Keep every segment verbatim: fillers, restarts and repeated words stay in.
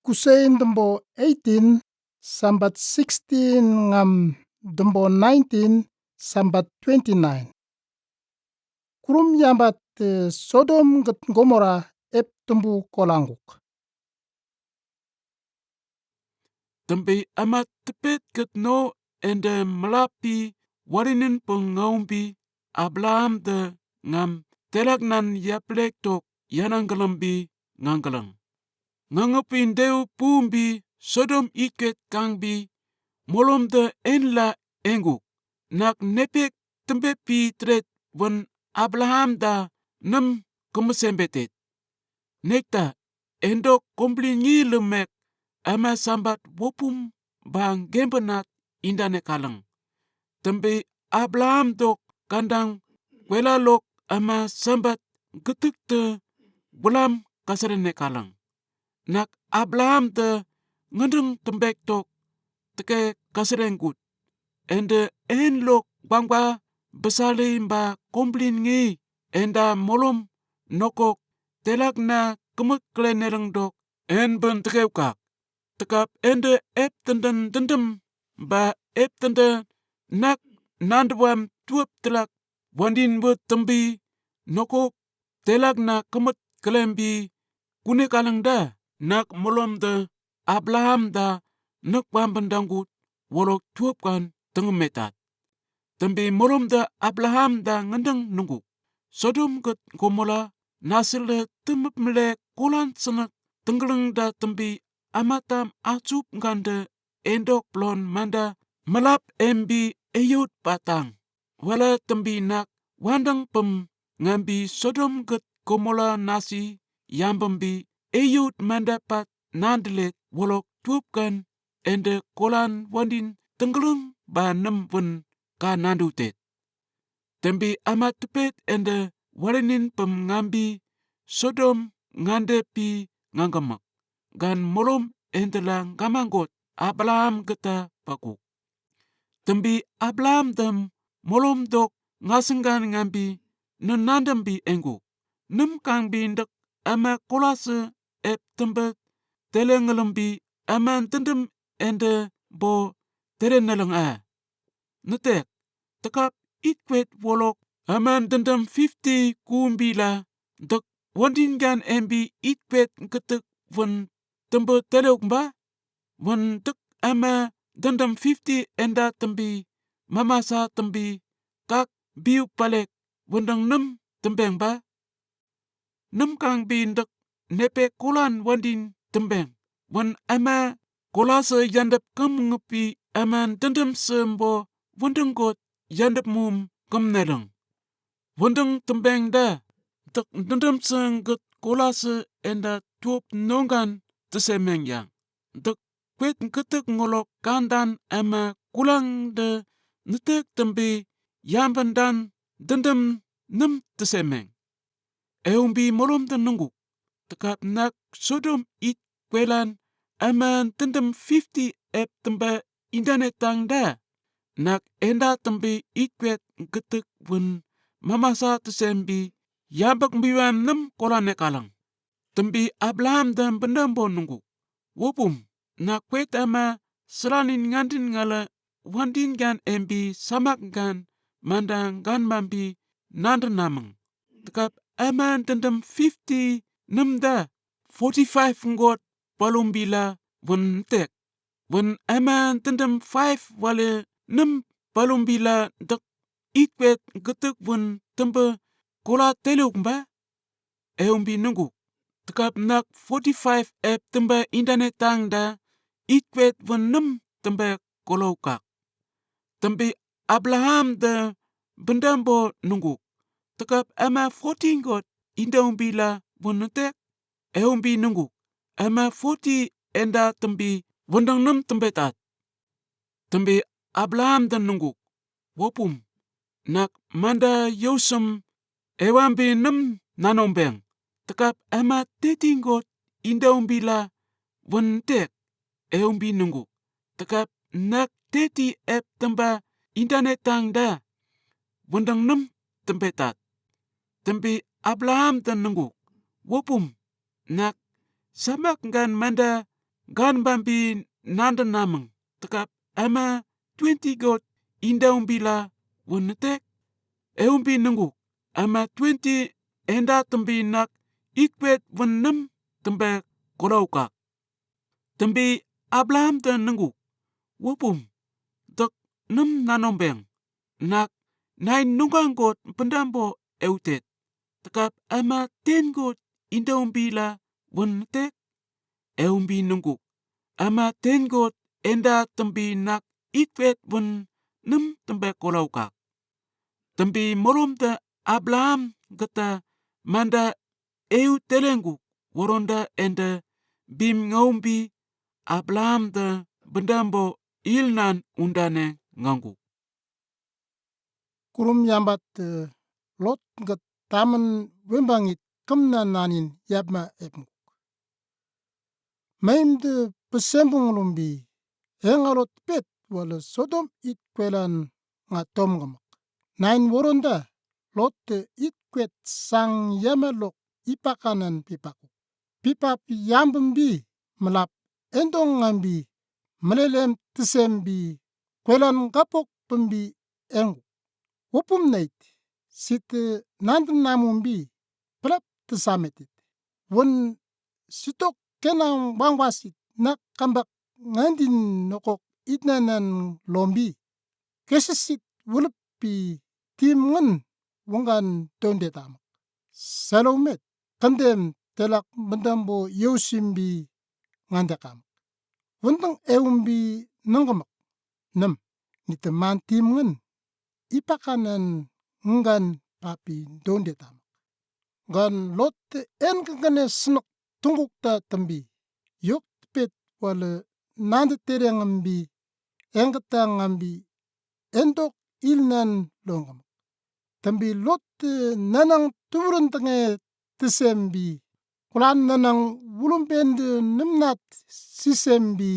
Kusein dümbo eighteen, sambat sixteen ngam dümbo nineteen, sambat twenty-nine. Kurum yambat, eh, Sodom gət Gomora ep tümbu kolanguk. Tümbi ama tepet gət no ende melapi warinin pung ngaumbi Abraham de ngam telak nan yaplek tok yananggelem bi ngangleng. Ngangepin deu pumbi Sodom iket kangbi molom de enla enguk. Nak nepek tembet pi tret wen Abraham da nem kemesembetet. Nekta endok komblin ngi lemek ama sambat wopum ba ngembenat indane kaleng. Tembei Abraham dok kandang welalok ama sambat getek te bulam kasarene kaleng. Nak Abraham te ngendeng tembek tok teke kasareng kut. Ende en lok bangba besali mba komblin ngi enda molom nokok telak na kemut kele neleng dok en ben tekew kak. Tekap ende ep tenden dendem ba ep tenden nak nandewam tuep telak wandin wet tembi nokok telak na kemut kelembi kune kaleng da nak molom de Abraham da nek wam bendang kut wolok tuep kan tengemetat. Tembi molom de Abraham da ngendeng nungkuk. Sodom gët Gomora nasile temep mele kolan senek tengkeleng da tembi amatam asup ngande endok blon manda melap embi eyut batang. Wala tembi nak wandang pem ngambi Sodom gët Gomora nasi yambembi eyut manda pat nandelet wolok tuep kan ende kolan wandin tengkeleng ba nem wen ka nandutet. Tembi ama tepet ende warinin pem ngambi Sodom ngande pi ngangemak. Gan molom ende la ngamang kot Abraham gëta pakuk. Tembi Abraham dem molom dok ngasenggan ngambi nenandem bi enguk. Nem kangbi ndek ama kolase ep tembet tele ngelem bi ama dendem ende bo tele neleng a. Netek, tekap itkwet wolok ama dendem fifty kumbi la dek wandin gan embi itkwet getek wen tembe telok mba. Wen dek ama dendem fifty enda tembi mamasa tembi kak biu palek wendang nem tembeng ba. Nem kangbi ndek nepe kolan wandin tembeng. Wen ama kolase yandep kem ngepi ama dendem sembo wendang kot yandep mum kem neleng. Wendang tembeng da dek dendem seng gët kolase enda tuep nonggan tesemeng yang. Dek kwet getek ngolok kandan ama kulang de netek tembi yambendan dendem nem tesemeng. Eumbi molom de nungkuk. Tekap nak Sodom it kwelan ama dendem fifty ep temba indane tang da. Nak enda tembi itkwet getek wen mamasa tesembi yambek mbiwan nem kolane kalang. Tembi Abraham dem bendem bo nungkuk. Wopum, nak kwet ama selanin ngandin ngala wandin gan embi samak gan mandang gan mambi nanden nameng. Tekap ama dendem fifty nem da forty-five ngot palumbi la wen tek. Wen ama dendem five wale nem palumbi la dek itkwet getek wen tembe kola teluk mba. Eumbi nungkuk. Tekap nak forty-five ep temba indane tang da itkwet wen nem tembe kolokak. Tembi Abraham de bendem bo nungkuk. Tekap ama forty ngot indaumbi la wen netek. Eumbi nungkuk. Ama forty enda tembi wendang nem tembetat. Tembi Abraham de nungkuk. Wopum, nak manda yousem ewambi nem nanombeng. Tekap ama thirty ngot indaumbi la wen tek. Eumbi nungkuk. Tekap nak thirty ep temba indane tang da wendang nem tembetat. Tembi Abraham de nungkuk. Wopum, nak samak gan manda ganbambi nandernamang, tekap ame twenty got indawumbi la wun netek, ewumbi nunguk, ame twenty enda tembi nak ikwet wun nem tembe kolaokak. Tembi Abraham de nunguk, wupum, dek nem nanombeng, nak nine nunggang got pendambo eutet, tekap ame ten got indawumbi la wun netek, ewumbi nunguk, ame ten got enda tembi nak ikwet wun nem tembe kolaokak. Tembi mulum de Abraham gete manda eu telenguk, waronde ende bim ngaumbi Abraham de pendambo ilnan undane nganguk. Kurum yambat, eh, Lot gët tamün wembang it kemna nanin yapma epnguk. Meyum de pesembung lumbi, enga Lot pet wala Sodom it kwelan nga tomgümak. Nain waronde Lot de it kwet sang yama lok ipakanan pipakuk. Pipap yambambi, mülap endong ngambi, mülelem tesembi, kwelan kapok pembi enguk. Wupum neit, sit nandernamumbi, pelap tesamet it. Wun sitok kenang wangwas it nak kambak ngandin nokok itnanan lombi, kesisit wulep pi tim ngin wungan donde tamak. Salomet, kendem telak mendambo yosimbi ngandekamak. Wundang ewumbi nengkemak. Nem, nite man tim ngin ipakanan ngan papi donde tamak. Gan Lot en kengkene senek tungkuk ta tembi, yok tepet wala nande tereng ngambi, engketang ngambi, endok ilnan longkemak. Tembi Lot nanang tuwuren tenge tesembi, kulan nanang wulumben de nemnat sisembi,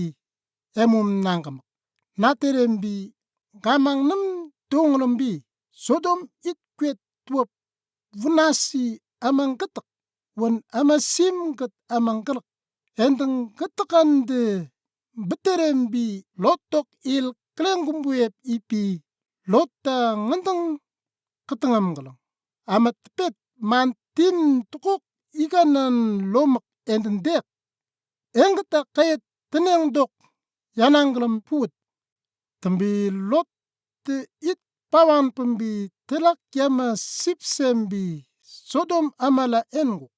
emum nangkemak. Naterembi, gamang nem donglembi, Sodom it kwet tuwap wunasi amang ketek, wun ama sim gët amang kelek. Endeng ketekan de beterembi Lot tok il keleng kumbu ep ipi, Lot ta ngandeng ketengam keleng. Ama tepet man tim tukuk ikanan lomak endeng dek. Engketa kayet teneng dok yanang kelem put. Tembi Lot te it pawan pembi telak yama sip sembi Sodom amala enguk.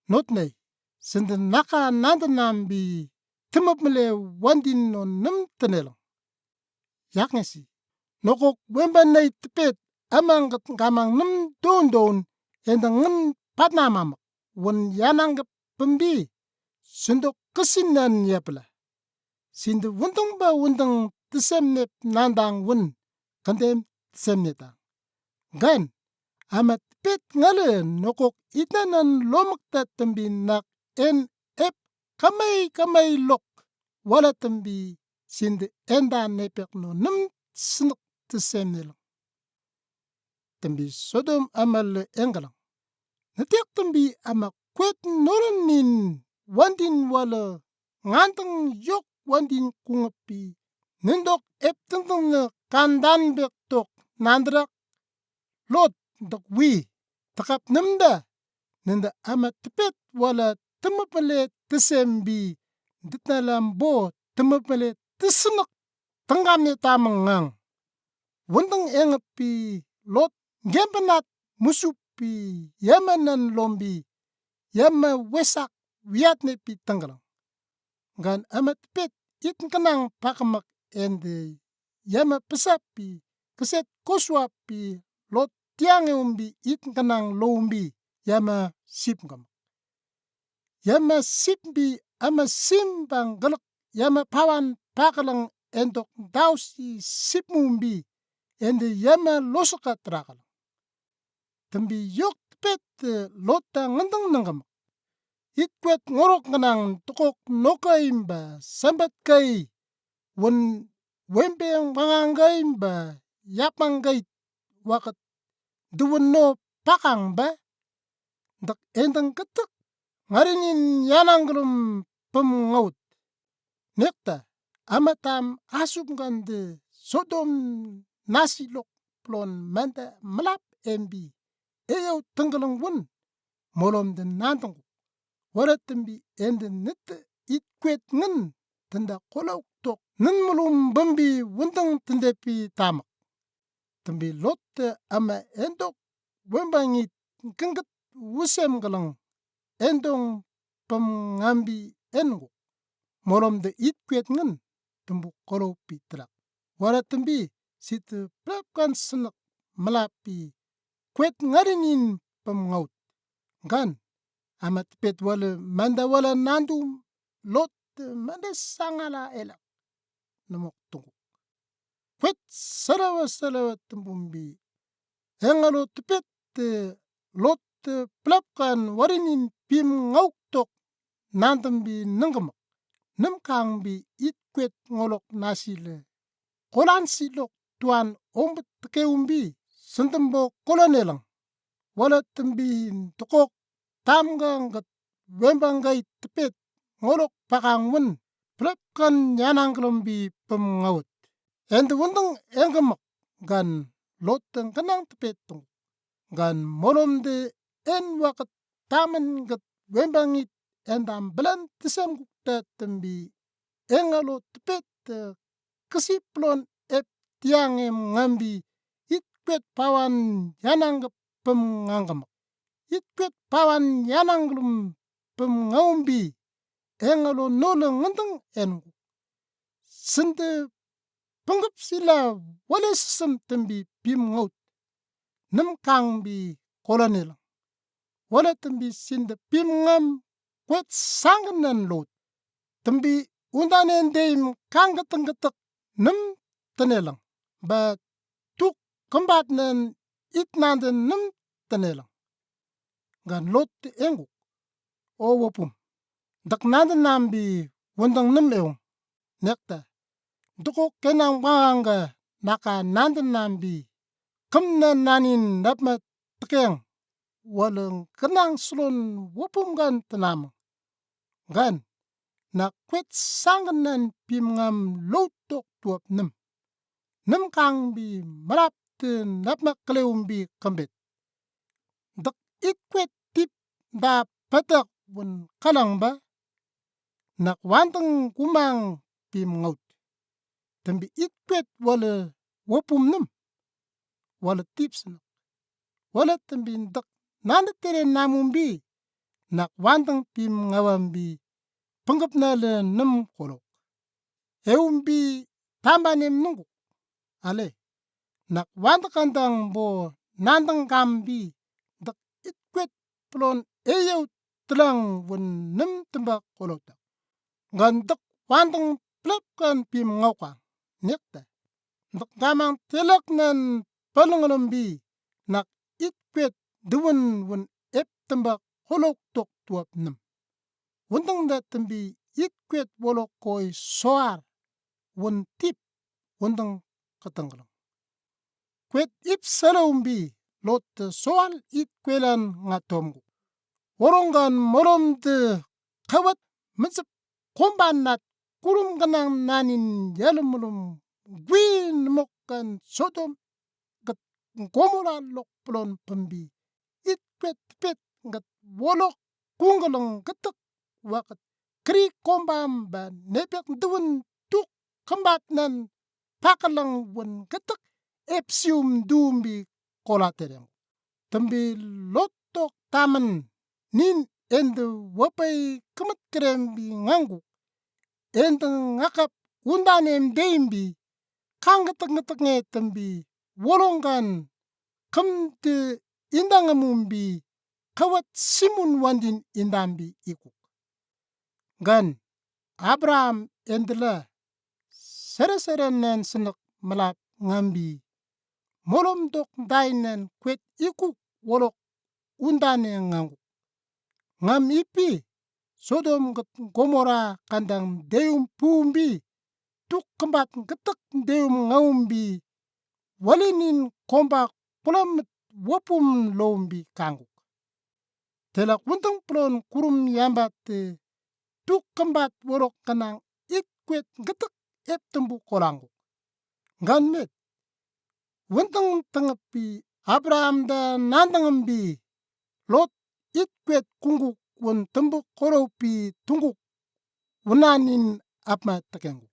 Notnei, sende naka nandernambi temep mele wandin no nem tenelang. Yaknesi, nokok wemba nei tepet amang gët gamang nem don don endeng ngin patnamamak, wun yanang gep pembi, sundok kesinnan yapela. Sinde wundang ba wundang tesemnep nandang wun, kendem tesemnep dang. Gan, ama tepet ngale nokok itnanan lomak ta tembi nak en ep kamai kamai lok, wala tembi sinde enda nepek no nem senek tesemnep lang. Tembi Sodom amale engkelang. Netek tembi ama kwet noren nin wandin wala ngandeng yok wandin kungepi, nendok ep tengteng ne kandan bek tok nandrak Lot dek wi, tekap nemda, nende ama tepet wala temepele tesembi, detnalam bo temepele tesenek tenggamne tamang ngang. Wundang engepi Lot gempenat musupi yamanan lombi, yama wesak wiatnepi tengkelang. Gan ama tepet it kenang pakemak ende yama pesapi, keset kosuapi Lot tiang eumbi it kenang loumbi yama sip kemak. Yama sipbi ama sim bang gelek yama pawan pakelang endok dausi sip mumbi ende yama loseka terakelang. Tembi yok tepet Lot ta ngandeng nengkemak. It kwet ngorok kenang tekok nokai mba sambat kai, wun wembe wangang kai mba yapang kai, waket duwen no pakang ba, dek endeng ketek ngarinin yanang kelum pemngaut. Nekta, amadam asumgande Sodom nasilok pulon mande mülap embi, eyau tingkülangwun, molom de nandung. Wara tambi ende nitte it kwet ngen tanda kolook tok nen mulum bambi wundang tanda pi tamak. Tambi Lot te ama endok wembang it kengket wusem kalang endong pam ngambi enguk. Molom de it kwet ngen tambu kolook pi tilak. Wara tambi site plap kan senak mülap pi kwet ngarinin pam ngaut. Gan, ama tepet wala manda wala nandum Lot te manda sangala elak. Namok tunguk. Kwet selewa selewa tembumbi. Engalo tepet te Lot te plap kan warinin pim ngauk tok nandembi nengkemak. Nemkangbi it kwet ngolok nasi le kolan silok tuan ombet tekeumbi sendembo kolonelang. Wala tambi tekok tamgang ket wembang kai tepet ngolok pakangwen plap kan yanang kelombi pem ngaut. Ende wendeng engkemak gan Lot teng kenang tepet tung. Gan molom de en waket tamen ket wembang it endam belen tesem kukta tambi engalo tepet te kesi pulon ep tiang em ngambi it kwet pawan yanang ke pem ngangkemak. It kwet pawan yanang kelum pem ngaumbi engalo nole ngenteng en. Sende pengkep sila wale sesem tambi pim ngaut. Nemkangbi kolonelang. Wala tambi sinde pim ngam kwet sangkenan Lot. Tambi undanen deim kangketeng ketek nem tenelang. Ba tuk kembatnen it nande nem tenelang. Gan Lot te enguk. O wapum. Dak nande nambi wendeng nem eung. Nekta. Deko kenang bangangga naka nande nambi. Kemna nanin napma tekeng. Waleng kenang selon wapum gan tenam. Gan. Na kwet sangkenan pim ngam Lot tok tuap nem. Nemkangbi melap te napma keleumbi kembet. Dek it kwet tip da petak wen kalang ba. Nak wanteng kumang pim ngaut. Tambi it kwet wala wapum nem. Wala tip senak. Wala tambi dek nande tere namumbi. Nak wanteng pim ngawambi. Pengkep nale nem kolok. Eumbi tambanem nungkuk. Ale. Nak wanteng kandang bo nandeng kambi. Dek it kwet pulon eyau telang wen nem tembak kolotak. Gan dek wanteng plap kan pim ngaukang. Nekta. Dek gamang telak nan palengelembi. Nak it kwet dewen wen ep tembak kolok tok tuap nem. Wendeng da tambi it kwet wolok koi soar wen tip wendeng ketengkeleng. Kwet ip seleumbi Lot te soal it kwelan ngatomkuk. Worong gan molom te kawat mesep komban nat kulum kenang nanin yalem mulum gwin mok kan Sodom ket Gomora lok pulon pembi. It kwet pet ket wolok kungkeleng ketek waket kri kombam ba nepek dewen tuk kembat nan pakeleng wen ketek epsium dumbi kola tereng. Tambi Lot tok tamen nin ende wapei kemet kerembi ngangkuk. Ende ngakap undanem deimbi kang ketek ketek nge tambi wolong gan kemte indang emumbi kawat simun wandin indambi ikuk. Gan Abraham endela sere sere nen senek melap ngambi molom dok dai nen kwet ikuk wolok undane ngangkuk. Ngam ipi Sodom ket Gomora kandang deum pumbi tuk kembat ketek deum ngaumbi walinin komba kulamet wapum lombi kangkuk. Telak wenteng pulon kurum yambat te tuk kembat wolok kenang it kuet gıdëg ep Tëmbuk kolang kok. Ngan met, wüntang tangap pi Abraham da nandangam bi, Lot it kuet kungkuk wün Tëmbuk koro pi Tungkuk wünanin apma teken kok.